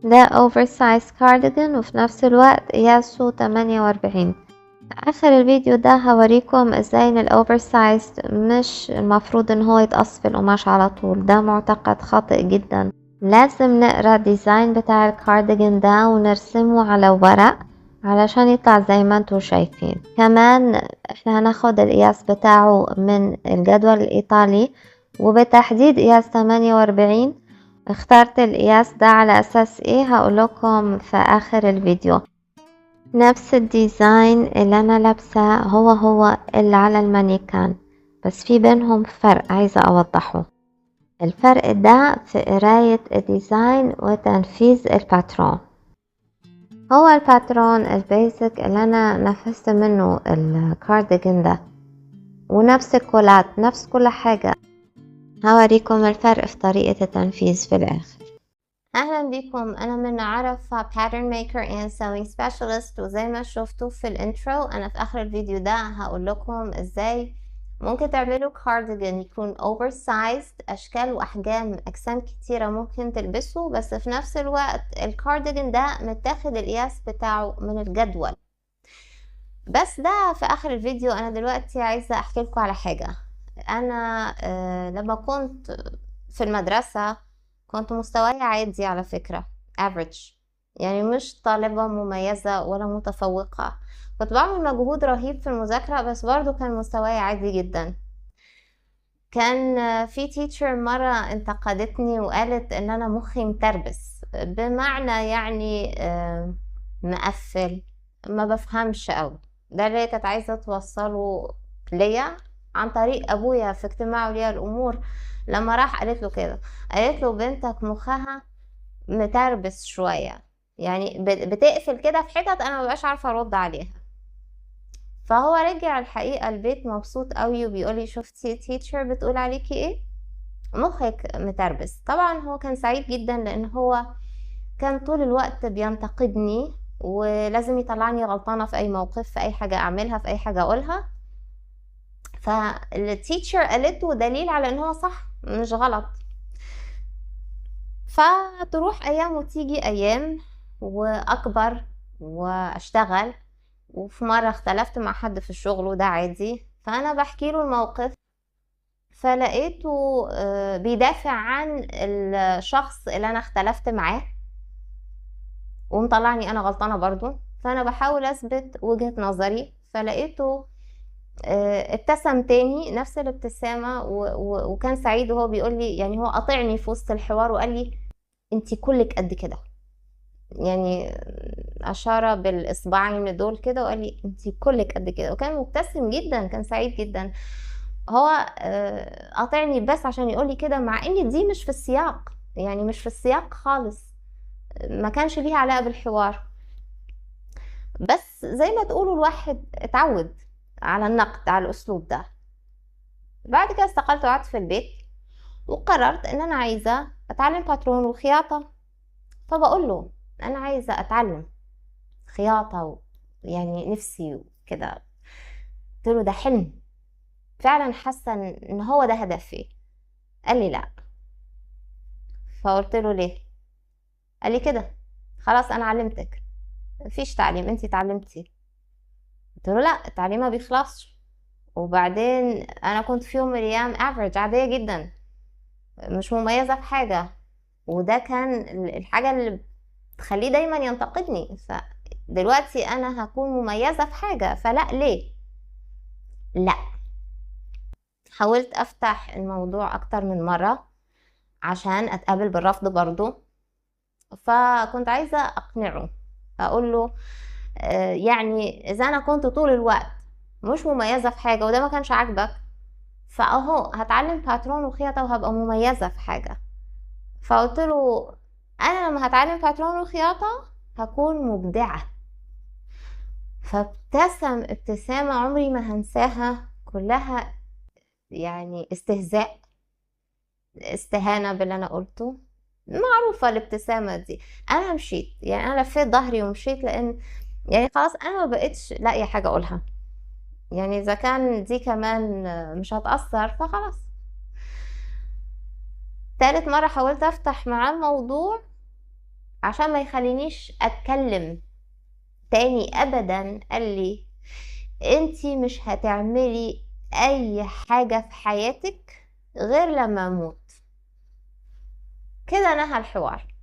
ده oversize cardigan وفي نفس الوقت قياسه 48. اخر الفيديو ده هوريكم ازاي ان ال oversize مش المفروض ان هو يتقص في القماش على طول، ده معتقد خاطئ جدا. لازم نقرا design بتاع الكارديجان ده ونرسمه على ورق علشان يطلع زي ما انتم شايفين. كمان احنا هناخد القياس بتاعه من الجدول الايطالي وبالتحديد قياس 48. اخترت القياس ده على اساس ايه هقولكم في اخر الفيديو. نفس ال design اللي انا لابساه هو هو اللي على المانيكان، بس في بينهم فرق عايزة اوضحه. الفرق ده في قراية ال design وتنفيذ الباترون. هو الباترون ال basic اللي انا نفذت منه الكارديجان ده، ونفس الكولات نفس كل حاجة. هوريكم الفرق في طريقة التنفيذ في الاخر. اهلا بكم، انا من عرفة pattern maker and sewing specialist. وزي ما شفتوا في ال intro، انا في اخر الفيديو ده هقول لكم ازاي ممكن تعملوا كارديجان يكون oversized، اشكال واحجام اجسام كتيرة ممكن تلبسه، بس في نفس الوقت الكارديجان ده متاخد القياس بتاعه من الجدول. بس ده في اخر الفيديو. انا دلوقتي عايزة احكي لكم على حاجة. انا لما كنت في المدرسة كنت مستواي عادي على فكرة، average، يعني مش طالبة مميزة ولا متفوقة. كنت بعمل مجهود رهيب في المذاكرة بس برضو كان مستواي عادي جدا. كان في teacher مرة انتقدتني وقالت ان انا مخي متربس، بمعنى يعني مقفل، ما بفهمش قوي. ده اللي هي كانت عايزة توصله ليا عن طريق ابويا في اجتماع اولياء الامور. لما راح قالت له كده، قالت له بنتك مخها متربس شوية، يعني بتقفل كده في حتت انا مبقاش عارفة ارد عليها. فهو رجع الحقيقة البيت مبسوط قوي وبيقولي شفتي teacher بتقول عليكي ايه، مخك متربس. طبعا هو كان سعيد جدا لان هو كان طول الوقت بينتقدني ولازم يطلعني غلطانة في اي موقف، في اي حاجة اعملها، في اي حاجة اقولها. فال teacher قالته دليل على ان هو صح مش غلط. فتروح ايام وتيجي ايام واكبر واشتغل، وفي مرة اختلفت مع حد في الشغل وده عادي، فانا بحكي له الموقف فلقيته بيدافع عن الشخص اللي انا اختلفت معاه ومطلعني انا غلطانة برضو. فانا بحاول اثبت وجهة نظري، فلقيته ابتسم تاني نفس الابتسامة وكان سعيد وهو بيقول لي، يعني هو قاطعني في وسط الحوار وقال لي انتي كلك قد كده، يعني أشار بالإصبعين دول كده وقال لي انتي كلك قد كده، وكان مبتسم جدا، كان سعيد جدا. هو قاطعني بس عشان يقول لي كده، مع ان دي مش في السياق، يعني مش في السياق خالص، ما كانش ليها علاقة بالحوار، بس زي ما تقولوا الواحد اتعود على النقد على الأسلوب ده. بعد كده استقلت وقعدت في البيت وقررت ان انا عايزة اتعلم باترون وخياطة. فبقول له انا عايزة اتعلم خياطة يعني نفسي وكده. قلت له ده حلم، فعلا حاسة ان هو ده هدفي. قال لي لا. فقلت له ليه؟ قال لي كده خلاص انا علمتك، مفيش تعليم، انتي اتعلمتي. قلت له لا، التعليم ما بيخلصش. وبعدين انا كنت في يوم من الايام average، عادية جدا، مش مميزة في حاجة، وده كان الحاجة اللي بتخليه دايما ينتقدني. فدلوقتي انا هكون مميزة في حاجة، فلا ليه؟ لا. حاولت افتح الموضوع اكتر من مرة عشان اتقابل بالرفض برضو. فكنت عايزة اقنعه، اقول له يعني اذا انا كنت طول الوقت مش مميزة في حاجة وده ما كانش عاجبك، فاهو هتعلم باترون وخياطة وهبقى مميزة في حاجة. فقلت له انا لما هتعلم باترون وخياطة هكون مبدعة. فابتسم ابتسامة عمري ما هنساها، كلها يعني استهزاء، استهانة باللي انا قلته، معروفة الابتسامة دي. انا مشيت، يعني انا لفيت ظهري ومشيت، لان يعني خلاص انا ما بقتش لاقية حاجة اقولها، يعني اذا كان دي كمان مش هتأثر فخلاص. تالت مرة حاولت افتح معاه الموضوع، عشان ما يخلينيش اتكلم تاني ابدا، قال لي انتي مش هتعملي اي حاجة في حياتك غير لما اموت. كده نهى الحوار،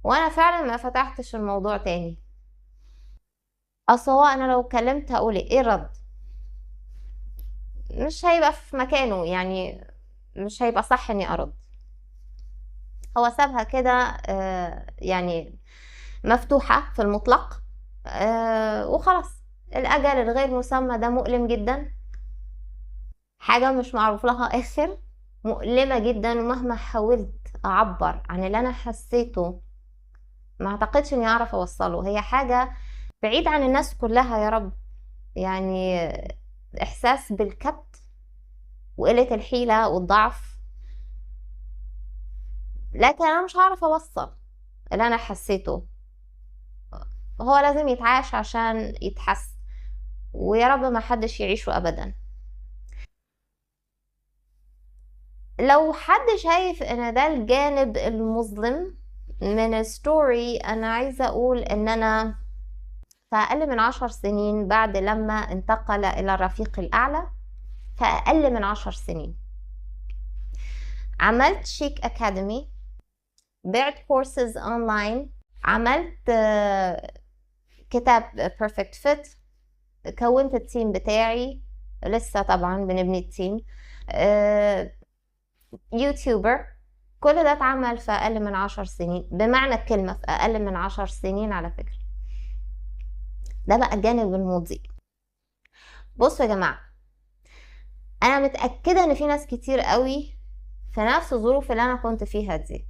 وانا فعلا ما فتحتش الموضوع تاني. اصل هو انا لو اتكلمت هقول ايه الرد؟ مش هيبقى في مكانه، يعني مش هيبقى صح اني ارد. هو سابها كده يعني مفتوحة في المطلق، وخلاص. الأجل الغير مسمى ده مؤلم جدا، حاجة مش معروف لها آخر، مؤلمة جدا. ومهما حاولت أعبر عن اللي أنا حسيته ما أعتقدش إني أعرف أوصله. هي حاجة بعيد عن الناس كلها يا رب، يعني إحساس بالكبت وقلة الحيلة والضعف، لكن أنا مش هعرف أوصل اللي أنا حسيته. هو لازم يتعاش عشان يتحس، ويا رب ما حدش يعيشه أبدا. لو حد شايف إن ده الجانب المظلم من الستوري، أنا عايزة أقول إن أنا في أقل من 10 سنين بعد لما انتقل إلى الرفيق الأعلى، في أقل من 10 سنين عملت شيك أكاديمي، بعت courses online، عملت كتاب Perfect Fit، كونت ال team بتاعي، لسه طبعا بنبني ال team، YouTuber. كل ده اتعمل في أقل من 10 سنين، بمعنى الكلمة في أقل من 10 سنين على فكرة. ده بقى الجانب المضيء. بصوا يا جماعة، أنا متأكدة إن في ناس كتير قوي في نفس الظروف اللي أنا كنت فيها دي،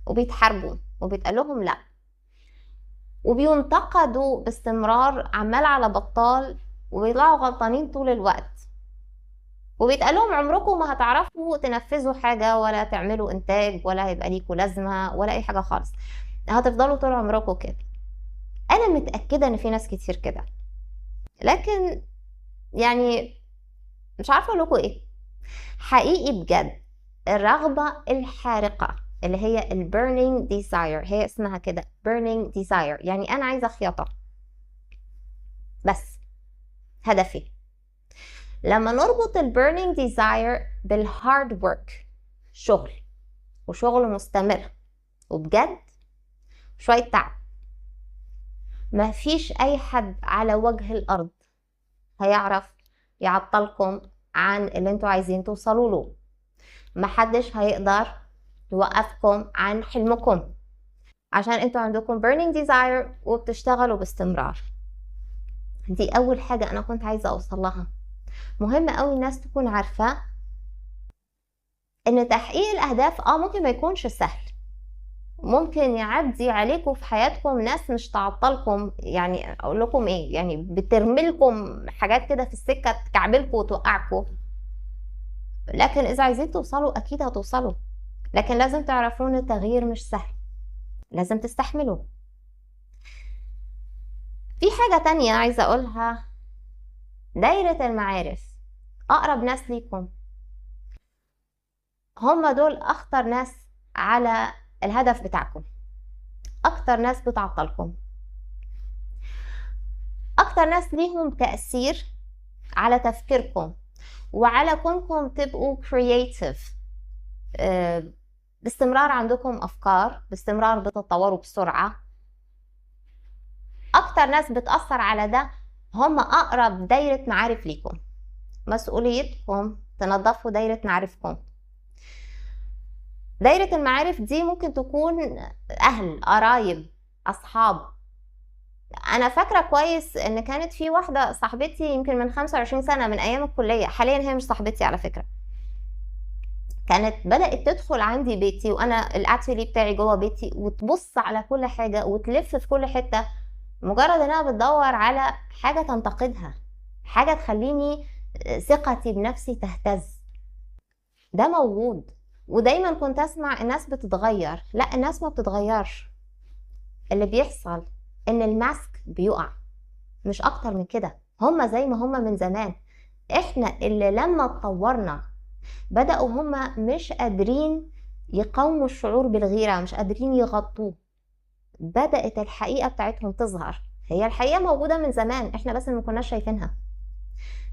وبيتحاربوا وبيتقال لهم لأ، وبينتقدوا باستمرار عمال على بطال، وبيطلعوا غلطانين طول الوقت، وبيتقال لهم عمركم ما هتعرفوا تنفذوا حاجة ولا تعملوا إنتاج ولا هيبقى ليكوا لازمة ولا أي حاجة خالص، هتفضلوا طول عمركم كده. أنا متأكدة إن في ناس كتير كده، لكن يعني مش عارفة أقول لكم إيه. حقيقي بجد الرغبة الحارقة اللي هي ال burning desire، هي اسمها كده burning desire، يعني أنا عايزة خياطة بس، هدفي. لما نربط ال burning desire بال hard work، شغل وشغل مستمر وبجد شوية تعب، ما فيش أي حد على وجه الأرض هيعرف يعطلكم عن اللي انتوا عايزين توصلوا له. محدش هيقدر يوقفكم عن حلمكم، عشان انتوا عندكم burning desire وبتشتغلوا باستمرار. دي أول حاجة أنا كنت عايزة أوصل لها. مهم قوي الناس تكون عارفة إن تحقيق الأهداف ممكن ما يكونش سهل، ممكن يعدي عليكم في حياتكم ناس مش تعطلكم، يعني أقول لكم إيه، يعني بترملكم حاجات كده في السكة تكعبلكم وتوقعكم، لكن إذا عايزين توصلوا أكيد هتوصلوا. لكن لازم تعرفون التغيير مش سهل، لازم تستحملوا. في حاجة تانية عايزة أقولها، دايرة المعارف، أقرب ناس ليكم هم دول أخطر ناس على الهدف بتاعكم، أكتر ناس بتعطلكم، أكتر ناس ليهم تأثير على تفكيركم وعلى كونكم تبقوا creative، باستمرار عندكم أفكار، باستمرار بتتطوروا بسرعة. أكتر ناس بتأثر على ده هم أقرب دايرة معارف ليكم. مسؤوليتكم تنظفوا دايرة معارفكم. دايرة المعارف دي ممكن تكون أهل، قرايب، أصحاب. أنا فاكرة كويس إن كانت في واحدة صاحبتي يمكن من 25 سنة، من أيام الكلية، حاليا هي مش صاحبتي على فكرة، كانت بدأت تدخل عندي بيتي وأنا الأتيليه بتاعي جوه بيتي، وتبص على كل حاجة وتلف في كل حتة، مجرد إنها بتدور على حاجة تنتقدها، حاجة تخليني ثقتي بنفسي تهتز. ده موجود، ودايما كنت أسمع الناس بتتغير. لا، الناس ما بتتغيرش، اللي بيحصل إن الماسك بيقع، مش أكتر من كده. هما زي ما هما من زمان، إحنا اللي لما اتطورنا بدأوا هما مش قادرين يقاوموا الشعور بالغيرة، مش قادرين يغطوه. بدأت الحقيقة بتاعتهم تظهر. هي الحقيقة موجودة من زمان، احنا بس اللي ما كناش شايفينها.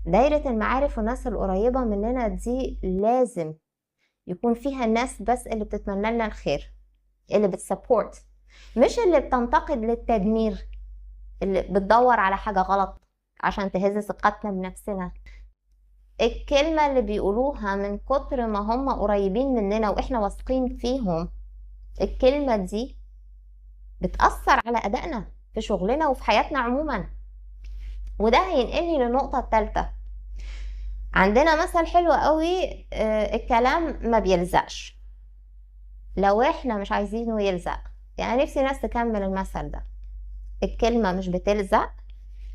دايرة المعارف والناس القريبة مننا دي لازم يكون فيها الناس بس اللي بتتمنى لنا الخير، اللي بت support، مش اللي بتنتقد للتدمير، اللي بتدور على حاجة غلط عشان تهز ثقتنا بنفسنا. الكلمة اللي بيقولوها من كتر ما هم قريبين مننا وإحنا واثقين فيهم، الكلمة دي بتأثر على أدائنا في شغلنا وفي حياتنا عموما. وده هينقلني للنقطة الثالثة. عندنا مثل حلو قوي، الكلام ما بيلزقش لو احنا مش عايزينه يلزق. يعني نفسي ناس تكمل المثل ده، الكلمة مش بتلزق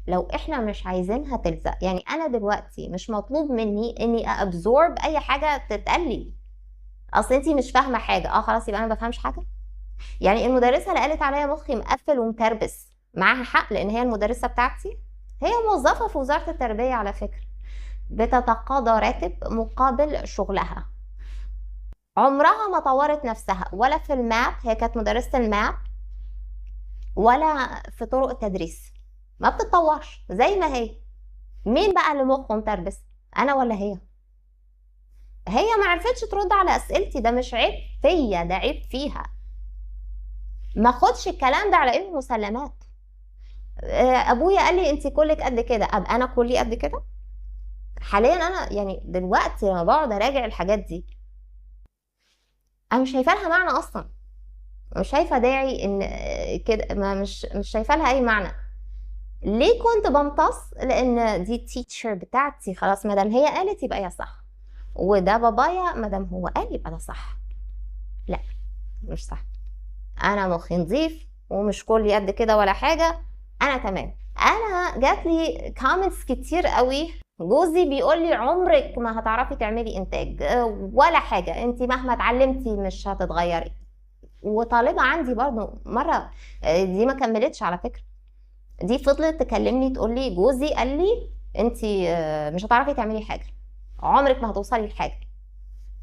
لو احنا مش عايزينها تلزق. يعني انا دلوقتي مش مطلوب مني اني absorb اي حاجة تتقال، اصل انتي مش فاهمة حاجة، خلاص يبقى انا ما بفهمش حاجة. يعني المدرسة اللي قالت عليا مخي مقفل ومتربس معاها حق، لان هي المدرسة بتاعتي، هي موظفة في وزارة التربية على فكرة، بتتقاضى راتب مقابل شغلها. عمرها ما طورت نفسها ولا في ال math، هي كانت مدرسة ال math، ولا في طرق التدريس، ما بتتطورش زي ما هي. مين بقى اللي مخه متربس، انا ولا هي؟ هي ما عرفتش ترد على اسئلتي، ده مش عيب فيا، ده عيب فيها. ما خدش الكلام ده على انه مسلمات. ابويا قال لي انت كلك قد كده، ابقى انا كلي قد كده؟ حاليا انا يعني دلوقتي لما بقعد اراجع الحاجات دي انا مش شايفه لها معنى اصلا، مش شايفه داعي ان كده، ما مش شايفه لها اي معنى. ليه كنت بمتص؟ لان دي ال teacher بتاعتي، خلاص ما دام هي قالت يبقى هي صح، وده بابايا ما دام هو قال يبقى ده صح. لا مش صح، انا مخي نظيف ومش كلي قد كده ولا حاجة، انا تمام. انا جات لي comments كتير قوي، جوزي بيقول لي عمرك ما هتعرفي تعملي انتاج ولا حاجة، انت مهما اتعلمتي مش هتتغيري. وطالبه عندي برضو مرة، دي ما كملتش على فكرة، دي فضلت تكلمني تقول لي جوزي قال لي انت مش هتعرفي تعملي حاجة، عمرك ما هتوصلي لحاجة.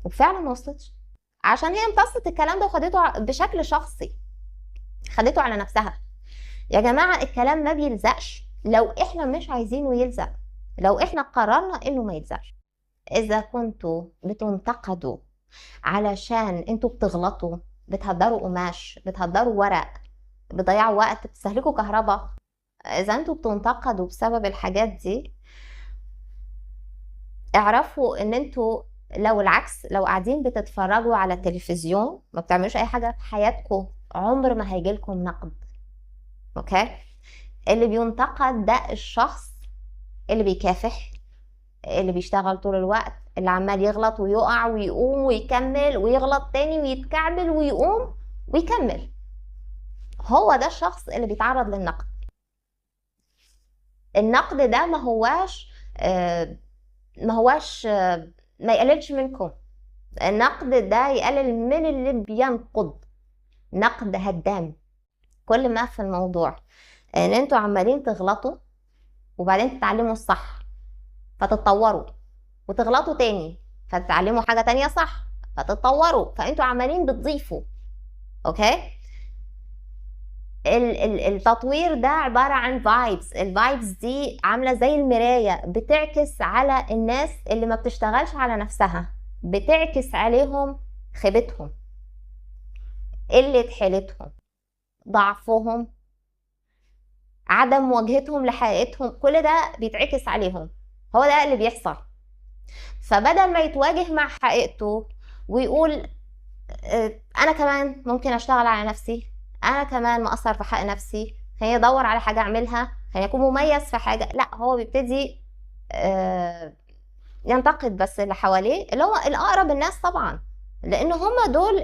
وفعلا ما وصلتش، عشان هي امتصت الكلام ده وخدته بشكل شخصي، خدته على نفسها. يا جماعة الكلام ما بيلزقش لو احنا مش عايزينه يلزق، لو احنا قررنا انه ما يلزقش. اذا كنتوا بتنتقدوا علشان انتوا بتغلطوا، بتهدروا قماش، بتهدروا ورق، بتضيعوا وقت، بتستهلكوا كهرباء، اذا انتوا بتنتقدوا بسبب الحاجات دي، اعرفوا ان انتوا لو العكس، لو قاعدين بتتفرجوا على التلفزيون ما بتعملوش اي حاجة في حياتكم، عمر ما هيجيلكم نقد. okay؟ اللي بينتقد ده الشخص اللي بيكافح، اللي بيشتغل طول الوقت، اللي عمال يغلط ويقع ويقوم ويكمل ويغلط تاني ويتكعبل ويقوم ويكمل. هو ده الشخص اللي بيتعرض للنقد. النقد ده ما هواش ما يقللش منكم، النقد ده يقلل من اللي بينقد، نقد هدام. كل ما في الموضوع ان انتوا عمالين تغلطوا وبعدين تتعلموا الصح فتتطوروا، وتغلطوا تاني فتتعلموا حاجة تانية صح فتتطوروا، فانتوا عمالين بتضيفوا. okay؟ التطوير ده عبارة عن vibes. ال vibes دي عاملة زي المراية، بتعكس على الناس اللي ما بتشتغلش على نفسها، بتعكس عليهم خيبتهم، قلة حيلتهم، ضعفهم، عدم مواجهتهم لحقيقتهم، كل ده بيتعكس عليهم. هو ده اللي بيحصل. فبدل ما يتواجه مع حقيقته ويقول انا كمان ممكن اشتغل على نفسي، انا كمان مقصر في حق نفسي، خليني ادور على حاجة اعملها، خليني اكون مميز في حاجة، لا، هو بيبتدي ينتقد بس اللي حواليه، اللي هو الاقرب الناس طبعا، لان هم دول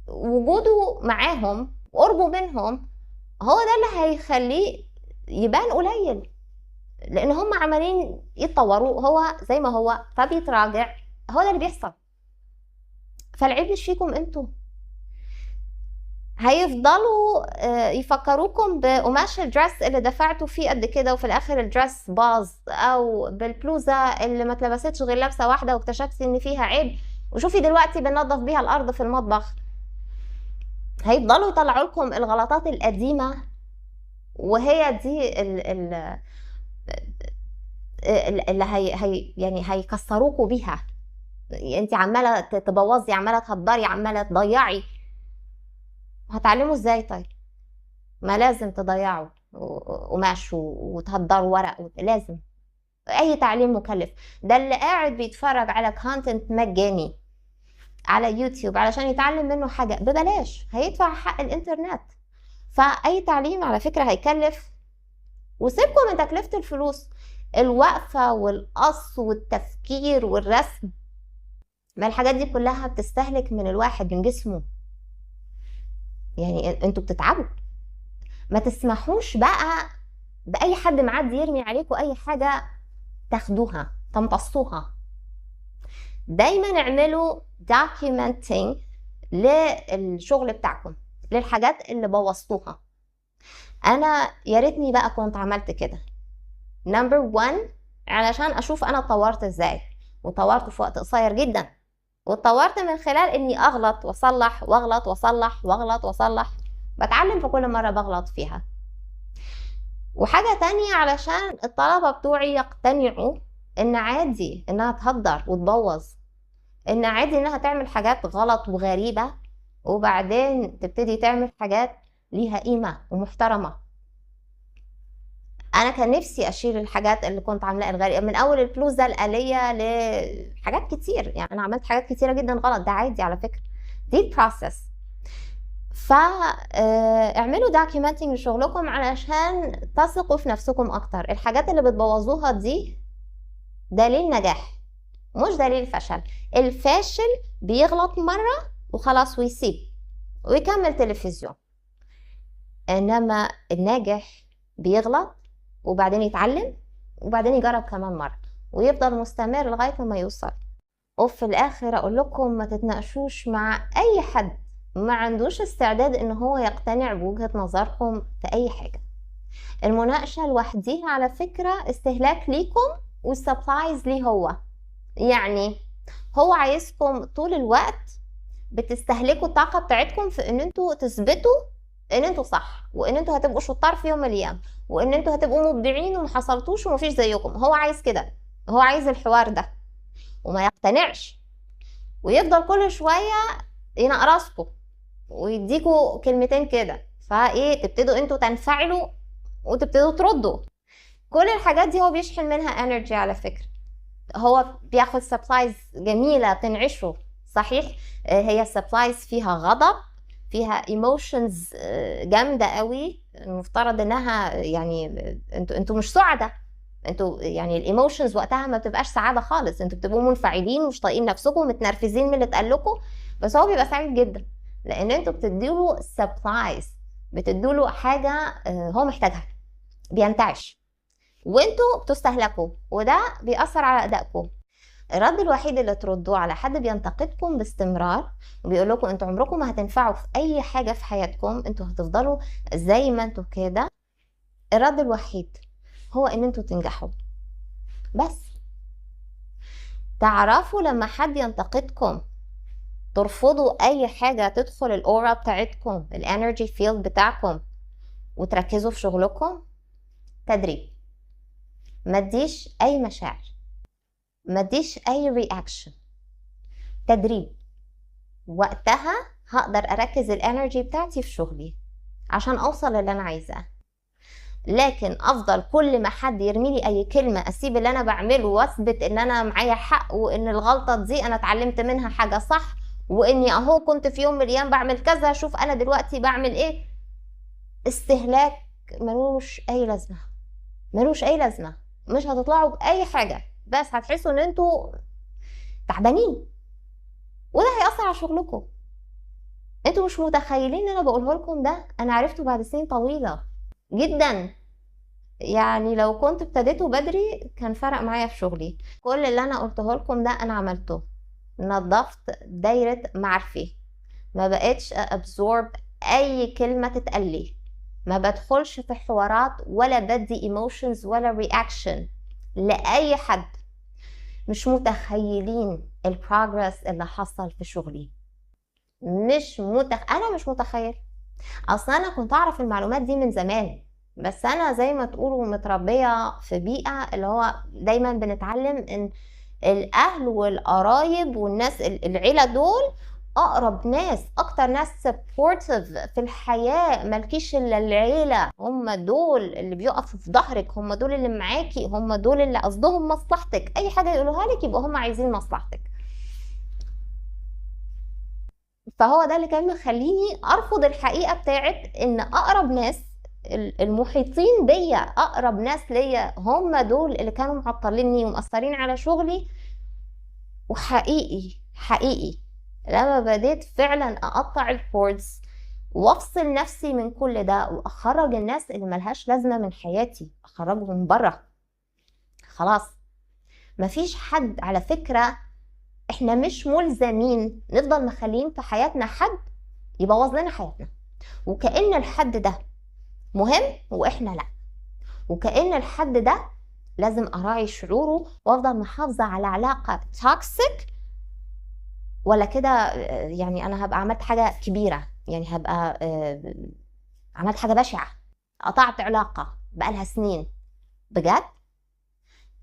وجوده معاهم وقربه منهم هو ده اللي هيخليه يبان قليل، لان هم عمالين يتطوروا، هو زي ما هو فبيتراجع. هو ده اللي بيحصل. فالعيب مش فيكم انتوا. هيفضلوا يفكروكم بقماش ال dress اللي دفعتوا فيه قد كده وفي الاخر ال dress باظ، او بالبلوزه اللي ما اتلبستش غير لبسه واحدة واكتشفتي ان فيها عيب، وشوفي دلوقتي بننظف بيها الارض في المطبخ. هيفضلوا يطلعوا لكم الغلطات القديمة، وهي دي اللي هي يعني هيكسروكوا بيها. انت عماله تبوظي، عماله تهدري، عماله تضيعي، هتعلموا ازاي؟ طيب ما لازم تضيعوا قماش وتهدروا ورق، لازم. اي تعليم مكلف. ده اللي قاعد بيتفرج على content مجاني على يوتيوب علشان يتعلم منه حاجة ببلاش، هيدفع حق الانترنت. فاي تعليم على فكرة هيكلف، وسيبكم من تكلفة الفلوس، الوقفة والقص والتفكير والرسم، ما الحاجات دي كلها بتستهلك من الواحد، من جسمه. يعني انتوا بتتعبوا. ما تسمحوش بقى بأي حد معدي يرمي عليكم أي حاجة تاخدوها تمتصوها. دايما اعملوا documenting للشغل بتاعكم، للحاجات اللي بوظتوها. انا يا ريتني بقى كنت عملت كده. number 1، علشان اشوف انا اتطورت ازاي، وطورت في وقت قصير جدا، واتطورت من خلال اني اغلط واصلح واغلط واصلح واغلط واصلح، بتعلم في كل مرة بغلط فيها. وحاجة تانية، علشان الطلبة بتوعي يقتنعوا ان عادي انها تهدر وتبوظ، ان عادي انها تعمل حاجات غلط وغريبة، وبعدين تبتدي تعمل حاجات ليها قيمة ومحترمة. انا كان نفسي اشيل الحاجات اللي كنت عاملاها الغريبة، من اول البلوزة الآلية لحاجات كتير. يعني انا عملت حاجات كتيرة جدا غلط، ده عادي على فكرة، دي ال process. فاعملوا documenting لشغلكم علشان تثقوا في نفسكم اكتر. الحاجات اللي بتبوظوها دي دليل نجاح مش دليل فشل. الفاشل بيغلط مرة وخلاص ويسيب ويكمل تلفزيون، انما الناجح بيغلط وبعدين يتعلم وبعدين يجرب كمان مرة ويفضل مستمر لغاية ما يوصل. وفي الاخر اقول لكم ما تتناقشوش مع اي حد ما عندوش استعداد ان هو يقتنع بوجهة نظركم في اي حاجة. المناقشة لوحديها على فكرة استهلاك ليكم وال supplies ليه هو. يعني هو عايزكم طول الوقت بتستهلكوا الطاقة بتاعتكم في ان انتوا تثبتوا ان انتوا صح، وان انتوا هتبقوا شطار في يوم من الايام، وان انتوا هتبقوا مبدعين وما حصلتوش ومفيش زيكم. هو عايز كده، هو عايز الحوار ده وما يقتنعش، ويفضل كل شوية ينقرصكم ويديكوا كلمتين كده، فايه تبتدوا انتوا تنفعلوا وتبتدوا تردوا. كل الحاجات دي هو بيشحن منها energy على فكرة، هو بياخد supplies جميلة تنعشه. صحيح هي supplies فيها غضب، فيها emotions جامدة قوي، المفترض انها يعني انتوا مش سعداء، انتوا يعني ال emotions وقتها ما بتبقاش سعادة خالص، انتوا بتبقوا منفعلين ومش طايقين نفسكم ومتنرفزين من اللي اتقال لكم، بس هو بيبقى سعيد جدا لان انتوا بتديله supplies، بتديله حاجة هو محتاجها، بينتعش، وانتوا بتستهلكوا، وده بيأثر على ادائكم. الرد الوحيد اللي تردوه على حد بينتقدكم باستمرار وبيقول لكم انتوا عمركم ما هتنفعوا في اي حاجة في حياتكم، انتوا هتفضلوا زي ما انتوا كده، الرد الوحيد هو ان انتوا تنجحوا بس. تعرفوا لما حد ينتقدكم ترفضوا اي حاجة تدخل ال aura بتاعتكم، ال energy field بتاعكم، وتركزوا في شغلكم. تدريب، ما تديش اي مشاعر، ما تديش اي reaction، تدريب. وقتها هقدر اركز ال energy بتاعتي في شغلي عشان اوصل للي انا عايزاه. لكن افضل كل ما حد يرمي لي اي كلمة اسيب اللي انا بعمله واثبت ان انا معايا حق، وان الغلطة دي انا اتعلمت منها حاجة صح، واني اهو كنت في يوم من الايام بعمل كذا، شوف انا دلوقتي بعمل ايه. استهلاك ملوش اي لازمه، ملوش اي لازمه، مش هتطلعوا باي حاجة، بس هتحسوا ان انتوا تعبانين، وده هيأثر على شغلكم. انتوا مش متخيلين ان انا بقوله لكم ده، انا عرفته بعد سنين طويلة جدا. يعني لو كنت ابتديته بدري كان فرق معايا في شغلي. كل اللي انا قلته لكم ده انا عملته، نظفت دايرة معارفي، ما بقتش absorb اي كلمة تتقلي، ما بدخلش في حوارات ولا بدي emotions ولا reaction لأي حد. مش متخيلين ال progress اللي حصل في شغلي. مش انا مش متخيل. اصلا انا كنت اعرف المعلومات دي من زمان، بس انا زي ما تقولوا متربيه في بيئة اللي هو دايما بنتعلم ان الاهل والقرايب والناس العيلة دول اقرب ناس، اكتر ناس supportive في الحياة، مالكيش الا العيلة، هم دول اللي بيقفوا في ظهرك، هم دول اللي معاكي، هم دول اللي قصدهم مصلحتك، اي حاجة يقولوها لك يبقى هم عايزين مصلحتك. فهو ده اللي كان مخليني ارفض الحقيقة بتاعت ان اقرب ناس المحيطين بيا، اقرب ناس ليا، هم دول اللي كانوا معطليني ومأثرين على شغلي. وحقيقي حقيقي لما بديت فعلا اقطع ال cords وافصل نفسي من كل ده واخرج الناس اللي ملهاش لازمه من حياتي، اخرجهم بره خلاص. مفيش حد، على فكرة احنا مش ملزمين نفضل مخلين في حياتنا حد يبوظ لنا حياتنا، وكأن الحد ده مهم واحنا لا، وكأن الحد ده لازم اراعي شعوره وافضل محافظة على علاقة toxic، ولا كده يعني انا هبقى عملت حاجة كبيرة، يعني هبقى عملت حاجة بشعة، قطعت علاقة بقالها سنين. بجد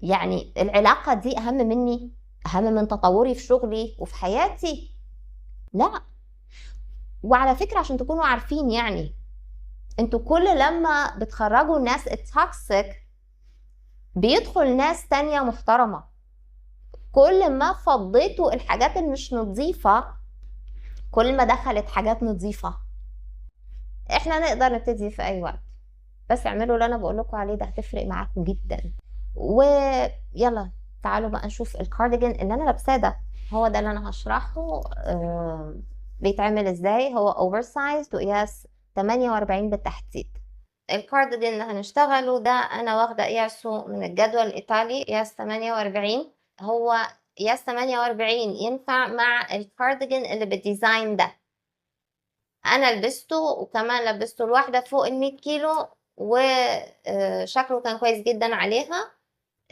يعني العلاقة دي اهم مني، اهم من تطوري في شغلي وفي حياتي؟ لا. وعلى فكرة عشان تكونوا عارفين، يعني انتوا كل لما بتخرجوا الناس ال toxic بيدخل ناس تانية محترمة، كل ما فضيتوا الحاجات اللي مش نظيفة كل ما دخلت حاجات نظيفة. احنا نقدر نبتدي في اي وقت، بس اعملوا اللي انا بقول لكم عليه ده، هتفرق معاكم جدا. ويلا تعالوا بقى نشوف الكارديجان اللي انا لابساه ده، هو ده اللي انا هشرحه. بيتعمل ازاي. هو oversize وقياس 48 بالتحديد. الكارديجان اللي هنشتغله ده انا واخده قياسه من الجدول الايطالي، قياس 48. هو قياس 48 ينفع مع الكارديجان اللي بال design ده. انا لبسته، وكمان لبسته الواحدة فوق المية كيلو، وشكله كان كويس جدا عليها.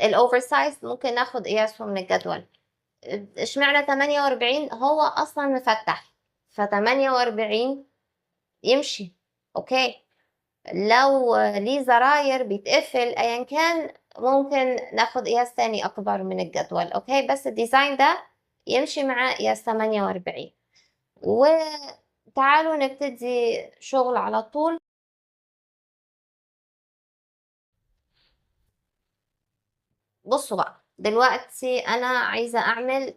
ال oversize ممكن ناخد قياسه من الجدول. اشمعنى 48؟ هو اصلا مفتح، ف 48 يمشي okay. لو ليه زراير بيتقفل ايا كان ممكن ناخد قياس تاني اكبر من الجدول okay، بس ال design ده يمشي مع قياس 48. وتعالوا نبتدي شغل على طول. بصوا بقى دلوقتي انا عايزة اعمل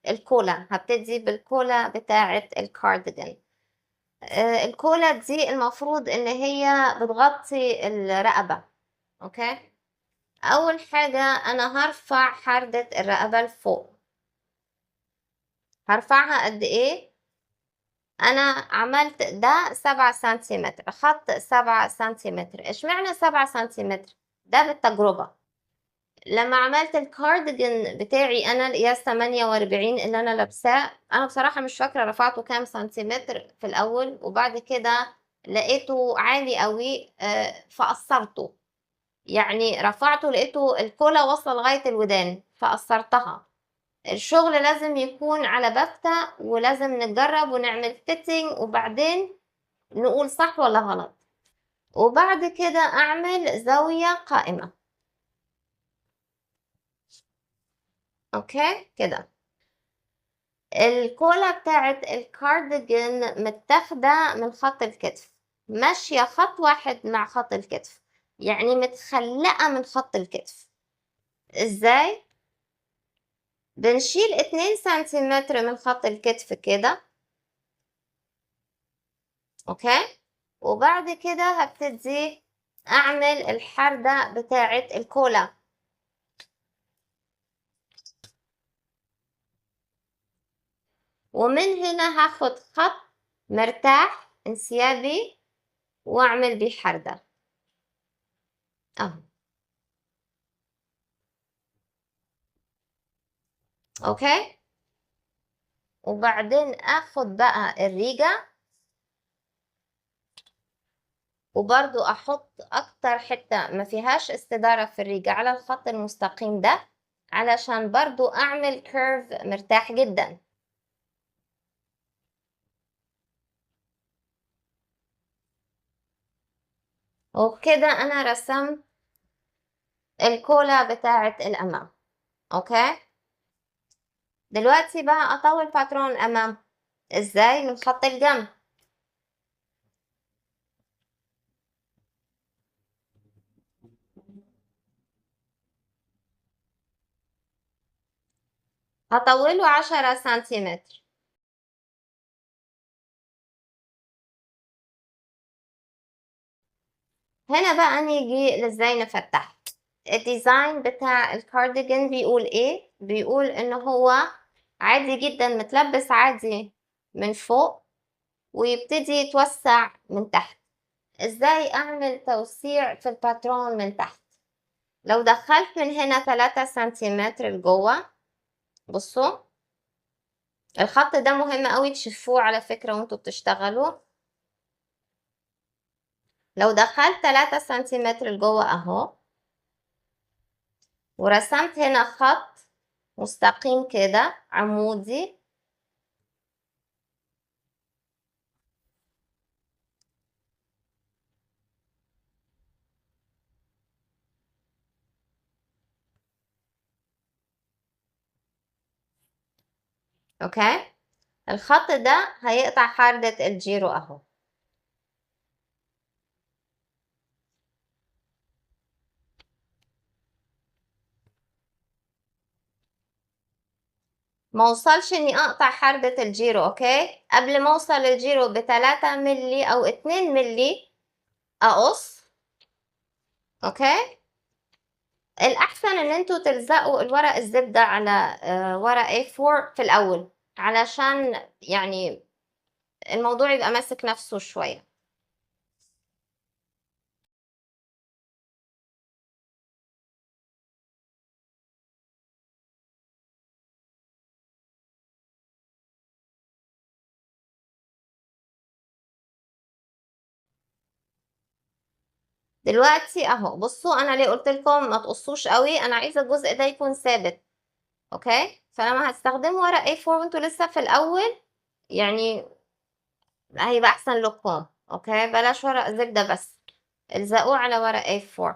الكولا. هبتدي بالكولا بتاعة الكارديجان. الكولا دي المفروض ان هي بتغطي الرقبة okay. اول حاجة انا هرفع حردة الرقبة لفوق. هرفعها قد ايه؟ انا عملت ده 7 سنتيمتر، خط 7 سنتيمتر. اشمعنى 7 سنتيمتر؟ ده بالتجربة. لما عملت الكارديجان بتاعي انا القياس 48 اللي انا لابساه، انا بصراحة مش فاكرة رفعته كام سنتيمتر في الاول، وبعد كده لقيته عالي قوي، فقصرته. يعني رفعته لقيته الكولا واصلة لغاية الودان فقصرتها. الشغل لازم يكون على بافتة، ولازم نجرب ونعمل fitting وبعدين نقول صح ولا غلط. وبعد كده اعمل زاوية قائمة okay كده. الكولا بتاعت الكارديجان متاخدة من خط الكتف، ماشية خط واحد مع خط الكتف، يعني متخلقة من خط الكتف. ازاي؟ بنشيل 2 سنتيمتر من خط الكتف كده okay. وبعد كده هبتدي اعمل الحردة بتاعت الكولا. ومن هنا هاخد خط مرتاح انسيابي واعمل بيه حردة اهو okay. وبعدين اخد بقى الريجة، وبرضو احط اكتر حتة ما فيهاش استدارة في الريجة على الخط المستقيم ده، علشان برضو اعمل curve مرتاح جدا. وبكده انا رسمت الكولا بتاعة الامام. okay، دلوقتي بقى اطول باترون الامام ازاي؟ من خط الجنب. هطوله 10 سنتيمتر. هنا بقى نيجي لازاي نفتح. ال design بتاع الكارديجان بيقول ايه؟ بيقول ان هو عادي جدا متلبس عادي من فوق ويبتدي يتوسع من تحت. ازاي اعمل توسيع في الباترون من تحت؟ لو دخلت من هنا 3 سنتيمتر لجوه، بصوا الخط ده مهم قوي تشوفوه على فكرة وانتوا بتشتغلوا. لو دخلت 3 سنتيمتر لجوه اهو، ورسمت هنا خط مستقيم كده عمودي، okay، الخط ده هيقطع حردة الجيرو اهو. ما وصلش اني اقطع حردة الجيرو، okay، قبل ما اوصل الجيرو بتلاتة ملي او 2 ملي اقص. okay، الاحسن ان انتوا تلزقوا الورق الزبدة على ورق A4 في الاول، علشان الموضوع يبقى ماسك نفسه شوية. دلوقتي اهو بصوا، انا ليه قلت لكم ما تقصوش قوي؟ انا عايزه الجزء ده يكون ثابت. okay، فلما هستخدموا ورق A4 وانتوا لسه في الاول هيبقى احسن لكم. okay، بلاش ورق زبده، بس الزقوه على ورق A4.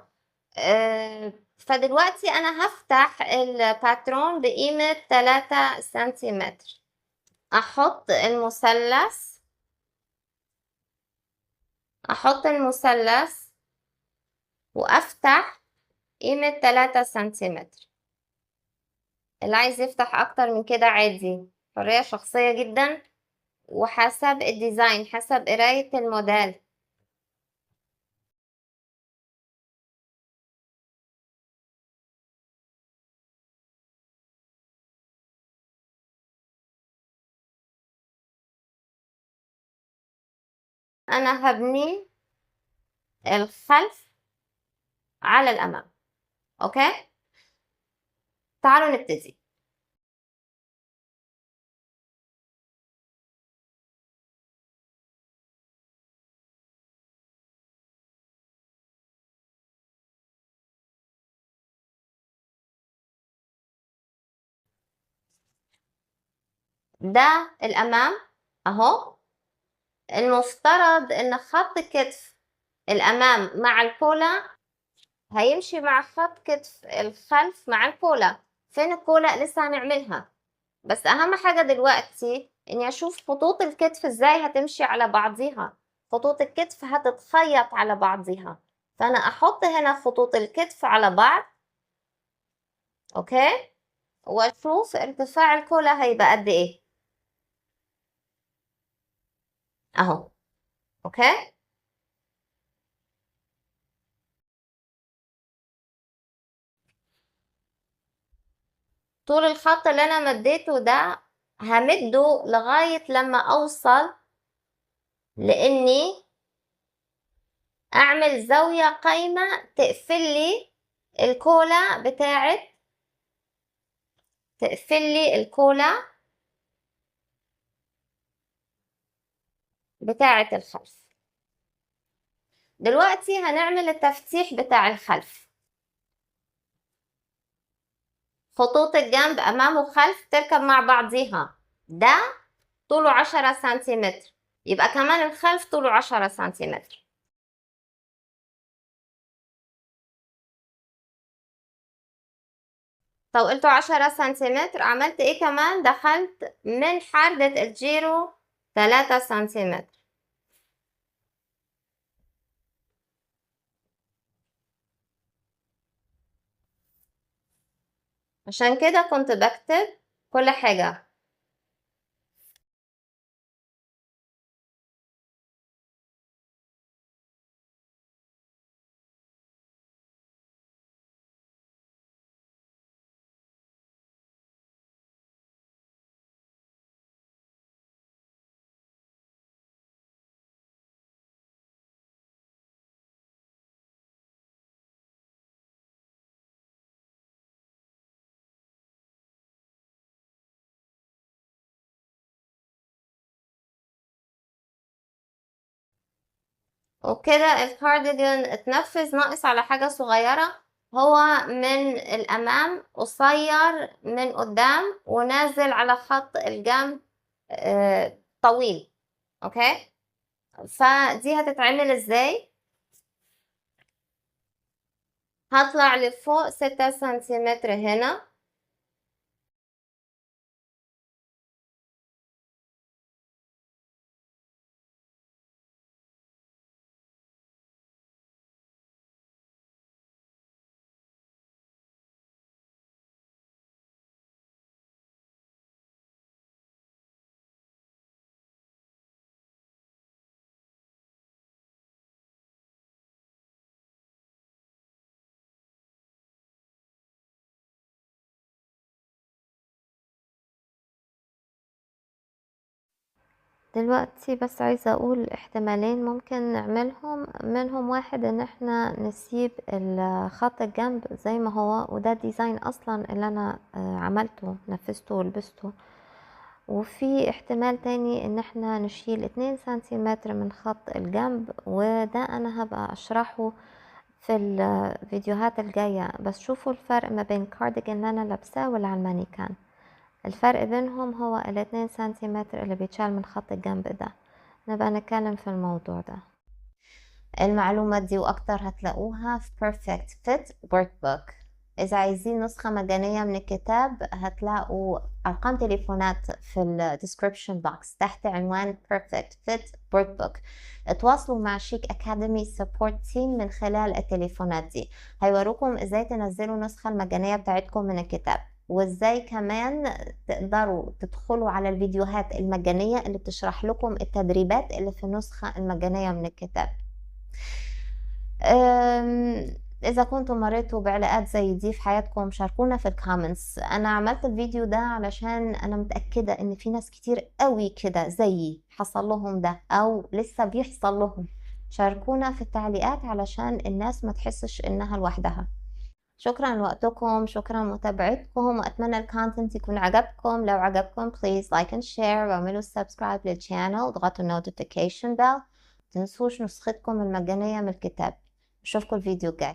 فدلوقتي انا هفتح الباترون بقيمه 3 سنتيمتر. احط المثلث وافتح قيمة 3 سنتيمتر. اللي عايز يفتح اكتر من كده عادي، حرية شخصية جدا، وحسب ال design، حسب قراية الموديل. انا هبني الخلف على الأمام. okay، تعالوا نبتدي. ده الأمام أهو. المفترض إن خط كتف الأمام مع الكولا هيمشي مع خط كتف الخلف مع الكولا. فين الكولا؟ لسه هنعملها، بس أهم حاجة دلوقتي إني أشوف خطوط الكتف إزاي هتمشي على بعضيها. خطوط الكتف هتتخيط على بعضيها، فأنا أحط هنا خطوط الكتف على بعض. okay، وأشوف ارتفاع الكولا هيبقى قد إيه أهو. okay، طول الخط اللي أنا مديته ده همده لغاية لما أوصل لإني أعمل زاوية قايمة تقفل لي الكولا بتاعت، تقفل لي الكولا بتاعت الخلف. دلوقتي هنعمل التفتيح بتاع الخلف. خطوط الجنب أمام وخلف تركب مع بعضيها. ده طوله 10 سنتيمتر، يبقى كمان الخلف طوله 10 سنتيمتر. طولته 10 سنتيمتر. عملت ايه كمان؟ دخلت من حردة الجيرو 3 سنتيمتر. عشان كده كنت بكتب كل حاجة. وكده الكارديجان اتنفذ. ناقص على حاجة صغيرة، هو من الأمام قصير من قدام ونازل على خط الجنب طويل. okay، فدي هتتعمل ازاي؟ هطلع لفوق 6 سنتيمتر هنا، دلوقتي بس عايزة اقول احتمالين ممكن نعملهم، منهم واحد ان احنا نسيب الخط الجنب زي ما هو، وده design اصلا اللي انا عملته نفذته ولبسته. وفي احتمال تاني ان احنا نشيل 2 سنتيمتر من خط الجنب، وده انا هبقى اشرحه في الفيديوهات الجاية. بس شوفوا الفرق ما بين الكارديجان اللي انا لابساه واللي على المانيكان، الفرق بينهم هو 2 سنتيمتر اللي بيتشال من خط الجنب ده. نبقى نتكلم في الموضوع ده. المعلومات دي واكتر هتلاقوها في Perfect Fit Workbook. اذا عايزين نسخة مجانية من الكتاب هتلاقوا ارقام تليفونات في ال description box تحت عنوان Perfect Fit Workbook. اتواصلوا مع Chic Academy support team من خلال التليفونات دي، هيوروكم ازاي تنزلوا النسخة المجانية بتاعتكم من الكتاب، وازاي كمان تقدروا تدخلوا على الفيديوهات المجانية اللي بتشرح لكم التدريبات اللي في النسخة المجانية من الكتاب. إذا كنتم مريتوا بعلاقات زي دي في حياتكم شاركونا في ال comments. أنا عملت الفيديو ده علشان أنا متأكدة إن في ناس كتير قوي كده زيي حصل لهم ده أو لسه بيحصل لهم. شاركونا في التعليقات علشان الناس ما تحسش إنها لوحدها. شكرا لوقتكم، شكرا لمتابعتكم، وأتمنى ال content يكون عجبكم. لو عجبكم please like and share، واعملوا subscribe لل channel واضغطوا notification bell. متنسوش نسختكم المجانية من الكتاب. أشوفكم الفيديو الجاي.